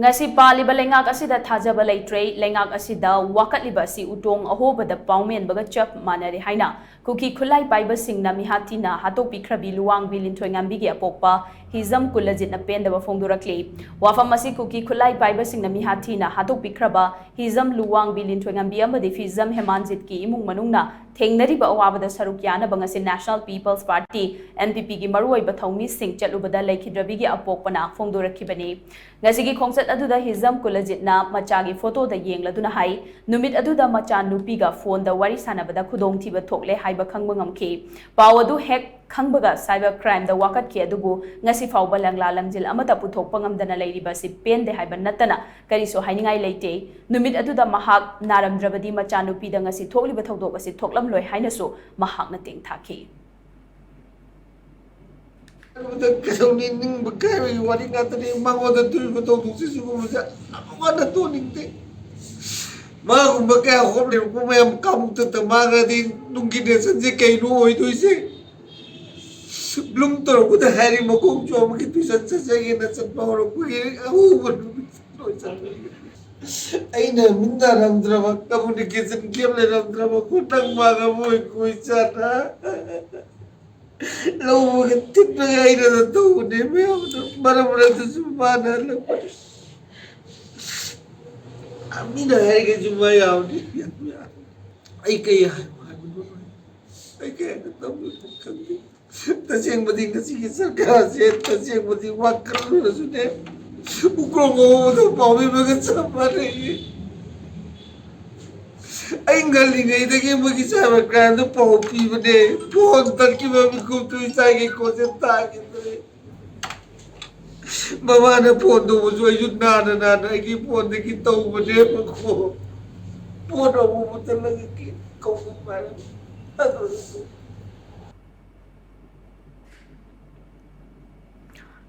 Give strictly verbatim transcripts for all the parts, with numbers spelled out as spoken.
ꯉꯁꯤ ꯄꯥꯜꯂꯤꯕ ꯂꯩꯉꯥꯛ ꯑꯁꯤꯗ ꯊꯥꯖꯕ ꯂꯩꯇ꯭ꯔꯦ, ꯂꯩꯉꯥꯛ ꯑꯁꯤꯗ ꯋꯥꯀꯠꯂꯤꯕ ꯑꯁꯤ ꯎꯇꯣꯡ ꯑꯍꯣꯕꯗ ꯄꯥꯎꯃꯦꯟꯕꯒ ꯆꯞ ꯃꯥꯟꯅꯔꯦ ꯍꯥꯏꯅ ꯀꯨꯀꯤ ꯈꯨꯠꯂꯥꯏ ꯄꯥꯏꯕꯁꯤꯡꯅ ꯃꯤꯍꯥꯠ ꯊꯤꯅ ꯍꯥꯠꯇꯣꯛꯄꯤꯈ꯭ꯔꯕꯤ ꯂꯨꯋꯥꯡꯕꯤ ꯂꯤꯟꯊꯣꯏꯉꯥꯝꯕꯤꯒꯤ ꯑꯄꯣꯛꯄ ꯍꯤꯖꯝ ꯀꯨꯂꯖꯤꯠꯅ ꯄꯦꯟꯗꯕ ꯐꯣꯡꯗꯣꯔꯛꯂꯤ꯫ ꯋꯥꯐꯝ ꯑꯁꯤ ꯀꯨꯀꯤ ꯈꯨꯠꯂꯥꯏ ꯄꯥꯏꯕꯁꯤꯡꯅ ꯃꯤꯍꯥꯠ ꯊꯤꯅ ꯍꯥꯠꯇꯣꯛꯄꯤꯈ꯭ꯔꯕ ꯍꯤꯖꯝ ꯂꯨꯋꯥꯡꯕꯤ ꯂꯤꯟꯊꯣꯏꯉꯥꯝꯕꯤ ꯑꯃꯗꯤ ꯐꯤꯖꯝ ꯍꯦꯃꯥꯟꯖꯤꯠꯀꯤ ꯏꯃꯨꯡ ꯃꯅꯨꯡꯅ ꯊꯦꯡꯅꯔꯤꯕ ꯑꯋꯥꯕꯗ ꯁꯔꯨꯛ ꯌꯥꯅꯕ ꯉꯁꯤ National People's Party, N P P, ꯒꯤ ꯃꯔꯨꯑꯣꯏꯕ ꯊꯧꯃꯤꯁꯤꯡ ꯆꯠꯂꯨꯕꯗ ꯂꯩꯈꯤꯗ꯭ꯔꯕꯤꯒꯤ ꯑꯄꯣꯛꯄꯅ ꯐꯣꯡꯗꯣꯔꯛꯈꯤꯕꯅꯤ꯫ ꯉꯁꯤꯒꯤ ꯈꯣꯡꯆꯠ ꯑꯗꯨꯗ ꯍꯤꯖꯝ ꯀꯨꯂꯖꯤꯠꯅ ꯃꯆꯥꯒꯤ ꯐꯣꯇꯣꯗ ꯌꯦꯡꯂꯗꯨꯅ ꯍꯥꯏ, ꯅꯨꯃꯤꯠ ꯑꯗꯨꯗ ꯃꯆꯥ ꯅꯨꯄꯤꯒ ꯐꯣꯟꯗ ꯋꯥꯔꯤ ꯁꯥꯟꯅꯕꯗ ꯈꯨꯗꯣꯡꯊꯤꯕ ꯊꯣꯛꯂꯦ ꯍꯥꯏꯕ ꯈꯪꯕ ꯉꯝꯈꯤ꯫ ꯄꯥꯎ ꯑꯗꯨ ꯍꯦꯛ ꯈꯪꯕꯒ cyber crime ꯗ ꯋꯥꯀꯠꯈꯤ, ꯑꯗꯨꯕꯨ ꯉꯁꯤ ꯐꯥꯎꯕ ꯂꯪꯂꯥ ꯂꯪꯖꯤꯜ ꯑꯃꯠꯇ ꯄꯨꯊꯣꯛꯄ ꯉꯝꯗꯅ ꯂꯩꯔꯤꯕ ꯑꯁꯤ ꯄꯦꯟꯗꯦ ꯍꯥꯏꯕ ꯅꯠꯇꯅ ꯀꯔꯤꯁꯨ ꯍꯥꯏꯅꯤꯡꯉꯥꯏ ꯂꯩꯇꯦ꯫ ꯅꯨꯃꯤꯠ ꯑꯗꯨꯗ ꯃꯍꯥꯛ ꯅꯥꯔꯝꯗ꯭ꯔꯕꯗꯤ ꯃꯆꯥꯅꯨꯄꯤꯗ ꯉꯁꯤ ꯊꯣꯛꯂꯤꯕ ꯊꯧꯗꯣꯛ ꯑꯁꯤ ꯊꯣꯛꯂꯝꯂꯣꯏ ꯍꯥꯏꯅꯁꯨ ꯃꯍꯥꯛꯅ ꯇꯦꯡꯊꯥꯈꯤ꯫ ꯑꯗꯨꯗ ꯀꯩꯗꯧꯅꯤ? ꯅꯤꯡꯕ ꯀꯥꯏꯕꯒꯤ ꯋꯥꯔꯤ ꯉꯥꯛꯇꯅꯤ꯫ ꯃꯉꯣꯟꯗ ꯊꯣꯛꯏꯕ ꯊꯧꯗꯣꯛꯁꯦ ꯁꯤꯒꯨꯝꯕꯁꯦ ꯑꯃꯨꯛ ꯍꯟꯅ ꯊꯣꯛꯍꯟꯅꯤꯡꯗꯦ꯫ ꯃꯥꯒꯨꯝꯕ ꯀꯌꯥ ꯍꯣꯠꯅꯔꯛꯄ ꯃꯌꯥꯝ ꯀꯥꯡꯂꯨꯞꯇ ꯃꯥꯡꯈ꯭ꯔꯗꯤ ꯇꯨꯡꯒꯤ ꯅꯦꯁꯟꯁꯦ ꯀꯩꯅꯣ ꯑꯣꯏꯗꯣꯏꯁꯦ? ꯕ꯭ꯂꯨꯝ ꯇꯧꯔꯛꯄꯗ ꯍꯥꯏꯔꯤ ꯃꯈꯣꯡ ꯆꯣꯝꯕꯒꯤ ꯇꯨꯏꯁꯟ ꯆꯠꯆꯒꯦꯅ ꯆꯠꯄ ꯍꯧꯔꯛꯄꯒꯤ ꯑꯍꯧꯕ ꯅꯨꯃꯤꯠ ꯂꯣꯏꯁꯟꯕꯒꯤ꯫ ꯑꯩꯅ ꯃꯤꯠ ꯅꯥꯔꯝꯗ꯭ꯔꯕ, communication gap ꯂꯩꯔꯝꯗ꯭ꯔꯕ ꯈꯨꯠꯅꯪ ꯃꯥꯡꯉꯕ ꯑꯣꯏ ꯀꯣꯏ ꯆꯥꯅ ꯂꯧꯕꯒ ꯊꯤꯠꯄꯒ ꯑꯩꯅ ꯑꯗꯨꯝ ꯇꯧꯕꯅꯦ ꯃꯌꯥꯝꯗꯣ꯫ ꯃꯔꯛ ꯃꯔꯛꯇꯁꯨ ꯃꯥꯅ ꯍꯜꯂꯛꯄꯅꯦ꯫ ꯃꯤꯅ ꯍꯥꯏꯔꯤꯈꯩꯁꯨ ꯃꯥ ꯌꯥꯎꯅꯤ꯫ ꯑꯩ ꯀꯩ ꯍꯥꯏꯕ ꯍꯥꯏꯕꯅꯣ? ꯑꯩ ꯀꯩ ꯍꯥꯏꯅ ꯇꯧꯗꯣꯏꯅꯣ ꯈꯪꯗꯦ꯫ ꯇꯁꯦꯡꯕꯗꯤ ꯉꯁꯤꯒꯤ ꯁꯔꯀꯥꯔꯁꯦ ꯇꯁꯦꯡꯕꯗꯤ ꯋꯥꯀꯠꯂꯨꯔꯁꯨꯅꯦ, ꯎꯀ꯭ꯔꯣꯝ ꯉꯧꯕꯗ ꯄꯥꯎꯃꯤꯕꯒ ꯆꯞ ꯃꯥꯟꯅꯩꯌꯦ꯫ ꯑꯩ ꯉꯜꯂꯤꯉꯩꯗꯒꯤ ꯃꯣꯏꯒꯤ cyber crime ꯗꯣ ꯄꯥꯎ ꯄꯤꯕꯅꯦ꯫ ꯐꯣꯟ ꯇꯠꯈꯤꯕ ꯃꯤꯀꯨꯞꯇꯨ ꯏꯆꯥꯒꯤ ꯈꯣꯟꯖꯦꯜ ꯇꯥꯈꯤꯗ꯭ꯔꯦ꯫ ꯃꯃꯥꯅ ꯐꯣꯟ ꯇꯧꯕꯁꯨ ꯑꯩꯁꯨ ꯅꯥꯅ ꯅꯥꯅ ꯑꯩꯒꯤ ꯐꯣꯟꯗꯒꯤ ꯇꯧꯕꯅꯦꯕꯀꯣ꯫ ꯐꯣꯟ ꯑꯃꯨꯛ ꯃꯨꯠꯊꯠꯂꯒ ꯀꯧꯕ ꯃꯥꯜꯂꯦ꯫ ꯑꯗꯨ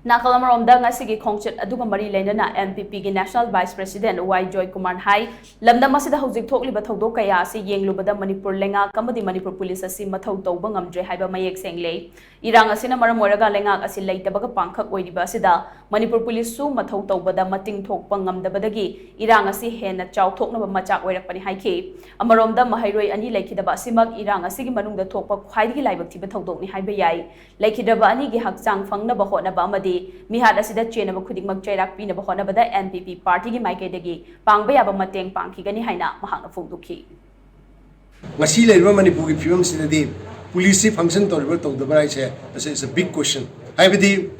ꯅꯥꯀꯜ ꯑꯃꯔꯣꯝꯗ, ꯉꯁꯤꯒꯤ ꯈꯣꯡꯆꯠ ꯑꯗꯨꯒ ꯃꯔꯤ ꯂꯩꯅꯅ N P P ꯒꯤ National Vice President Y Joy ꯀꯨꯃꯥꯔꯅ ꯍꯥꯏ, ꯂꯝꯗꯝ ꯑꯁꯤꯗ ꯍꯧꯖꯤꯛ ꯊꯣꯛꯂꯤꯕ ꯊꯧꯗꯣꯛ ꯀꯌꯥ ꯑꯁꯤ ꯌꯦꯡꯂꯨꯕꯗ ꯃꯅꯤꯄꯨꯔ ꯂꯩꯉꯥꯛ ꯑꯃꯗꯤ ꯃꯅꯤꯄꯨꯔ ꯄꯨꯂꯤꯁ ꯑꯁꯤ ꯃꯊꯧ ꯇꯧꯕ ꯉꯝꯗ꯭ꯔꯦ ꯍꯥꯏꯕ ꯃꯌꯦꯛ ꯁꯦꯡꯂꯦ꯫ ꯏꯔꯥꯡ ꯑꯁꯤꯅ ꯃꯔꯝ ꯑꯣꯏꯔꯒ ꯂꯩꯉꯥꯛ ꯑꯁꯤ ꯂꯩꯇꯕꯒ ꯄꯥꯡꯈꯛ ꯑꯣꯏꯔꯤꯕ ꯑꯁꯤꯗ ꯃꯅꯤꯄꯨꯔ ꯄꯨꯂꯤꯁꯁꯨ ꯃꯊꯧ ꯇꯧꯕꯗ ꯃꯇꯤꯡ ꯊꯣꯛꯄ ꯉꯝꯗꯕꯗꯒꯤ ꯏꯔꯥꯡ ꯑꯁꯤ ꯍꯦꯟꯅ ꯆꯥꯎꯊꯣꯛꯅꯕ ꯃꯆꯥꯛ ꯑꯣꯏꯔꯛꯄꯅꯤ ꯍꯥꯏꯈꯤ꯫ ꯑꯃꯔꯣꯝꯗ, ꯃꯍꯩꯔꯣꯏ ꯑꯅꯤ ꯂꯩꯈꯤꯗꯕ ꯑꯁꯤꯃꯛ ꯏꯔꯥꯡ ꯑꯁꯤꯒꯤ ꯃꯅꯨꯡꯗ ꯊꯣꯛꯄ ꯈ꯭ꯋꯥꯏꯗꯒꯤ ꯂꯥꯏꯕꯛ ꯊꯤꯕ ꯊꯧꯗꯣꯛꯅꯤ ꯍꯥꯏꯕ ꯌꯥꯏ꯫ ꯂꯩꯈꯤꯗ꯭ꯔꯕ ꯑꯅꯤꯒꯤ ꯍꯛꯆꯥꯡ ꯐꯪꯅꯕ ꯍꯣꯠꯅꯕ ꯑꯃꯗꯤ ꯃꯤꯍꯥꯠ ꯑꯁꯤꯗ ꯆꯦꯟꯅꯕ ꯈꯨꯗꯤꯡꯃꯛ ꯆꯩꯔꯥꯛ ꯄꯤꯅꯕ ꯍꯣꯠꯅꯕꯗ N P P party ꯒꯤ ꯃꯥꯏꯀꯩꯗꯒꯤ ꯄꯥꯡꯕ ꯌꯥꯕ ꯃꯇꯦꯡ ꯄꯥꯡꯈꯤꯒꯅꯤ ꯍꯥꯏꯅ ꯃꯍꯥꯛꯅ ꯐꯣꯡꯗꯣꯛꯈꯤ꯫ ꯉꯁꯤ ꯂꯩꯔꯤꯕ ꯃꯅꯤꯄꯨꯔꯒꯤ ꯐꯤꯕꯝꯁꯤꯗꯗꯤ ꯄꯨꯂꯤꯁꯁꯤ function ꯇꯧꯔꯤꯕ꯭ꯔꯥ ꯇꯧꯗꯕ꯭ꯔꯥ ꯍꯥꯏꯁꯦ, it's a big question. ꯍꯥꯏꯕꯗꯤ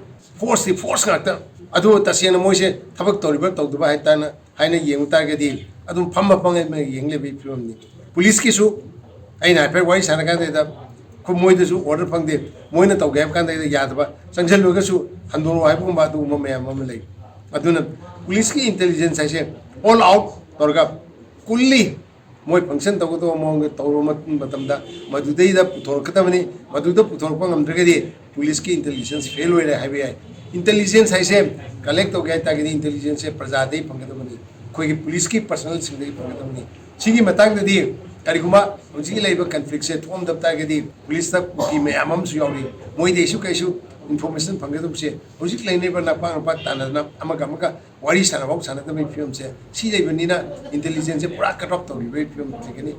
force ꯇꯤ force ꯉꯥꯛꯇ꯫ ꯑꯗꯨ ꯇꯁꯦꯡꯅ ꯃꯣꯏꯁꯦ ꯊꯕꯛ ꯇꯧꯔꯤꯕ꯭ꯔꯥ ꯇꯧꯗꯕ꯭ꯔꯥ ꯍꯥꯏ ꯇꯥꯅ, ꯍꯥꯏꯅ ꯌꯦꯡꯕ ꯇꯥꯔꯒꯗꯤ ꯑꯗꯨꯝ ꯐꯝꯃ ꯐꯝꯃ ꯌꯦꯡ ꯂꯩꯕꯒꯤ ꯐꯤꯕꯝꯅꯤ꯫ ꯄꯨꯂꯤꯁꯀꯤꯁꯨ ꯑꯩꯅ ꯍꯥꯏꯐꯦꯠ ꯋꯥꯔꯤ ꯁꯥꯟꯅ ꯀꯥꯟꯗ, ꯑꯩꯈꯣꯏ ꯃꯣꯏꯗꯁꯨ order ꯐꯪꯗꯦ, ꯃꯣꯏꯅ ꯇꯧꯒꯦ ꯍꯥꯏꯕ ꯀꯥꯟꯗ ꯌꯥꯗꯕ, ꯆꯪꯁꯤꯜꯂꯨꯔꯒꯁꯨ ꯍꯟꯗꯣꯔꯛꯑꯣ ꯍꯥꯏꯕꯒꯨꯝꯕ ꯑꯗꯨꯒꯨꯝꯕ ꯃꯌꯥꯝ ꯑꯃ ꯂꯩ꯫ ꯑꯗꯨꯅ ꯄꯨꯂꯤꯁꯀꯤ intelligence ꯍꯥꯏꯁꯦ all out ꯇꯧꯔꯒ coolly ꯃꯣꯏ function ꯇꯧꯒꯗꯧꯕ ꯃꯑꯣꯡꯗ ꯇꯧꯔꯕ ꯃꯇꯝꯗ, ꯃꯗꯨꯗꯩꯗ ꯄꯨꯊꯣꯔꯛꯀꯗꯕꯅꯤ꯫ ꯃꯗꯨꯗ ꯄꯨꯊꯣꯔꯛꯄ ꯉꯝꯗ꯭ꯔꯒꯗꯤ ꯄꯨꯂꯤꯁꯀꯤ intelligence fail ꯑꯣꯏꯔꯦ ꯍꯥꯏꯕ ꯌꯥꯏ꯫ Intelligence ꯍꯥꯏꯁꯦ collect ꯇꯧꯒꯦ ꯍꯥꯏ ꯇꯥꯔꯒꯗꯤ intelligence ꯁꯦ ꯄ꯭ꯔꯖꯥꯗꯒꯤ ꯐꯪꯒꯗꯕꯅꯤ, ꯑꯩꯈꯣꯏꯒꯤ ꯄꯨꯂꯤꯁꯀꯤ personnel ꯁꯤꯡꯗꯒꯤ ꯐꯪꯒꯗꯕꯅꯤ꯫ ꯁꯤꯒꯤ ꯃꯇꯥꯡꯗꯗꯤ ꯀꯔꯤꯒꯨꯝꯕ ꯍꯧꯖꯤꯛꯀꯤ ꯂꯩꯔꯤꯕ conflict ꯁꯦ ꯊꯣꯛꯑꯝꯗꯕ ꯇꯥꯔꯒꯗꯤ ꯄꯨꯂꯤꯁꯇ ꯀꯨꯀꯤ ꯃꯌꯥꯝ ꯑꯃꯁꯨ ꯌꯥꯎꯔꯤ, ꯃꯣꯏꯗꯩꯁꯨ ꯀꯩꯁꯨ information ꯐꯪꯒꯗꯕꯁꯦ ꯍꯧꯖꯤꯛ ꯂꯩꯅꯔꯤꯕ ꯅꯄꯥꯛ ꯅꯄꯥꯛ ꯇꯥꯟꯅꯗꯅ ꯑꯃꯒ ꯑꯃꯒ ꯋꯥꯔꯤ ꯁꯥꯟꯅꯐꯥꯎ ꯁꯥꯟꯅꯗꯕꯒꯤ ꯐꯤꯕꯝꯁꯦ ꯁꯤ ꯂꯩꯕꯅꯤꯅ intelligence ꯁꯦ ꯄꯨꯔꯥ cut off ꯇꯧꯈꯤꯕꯒꯤ ꯐꯤꯕꯝ ꯂꯩꯒꯅꯤ꯫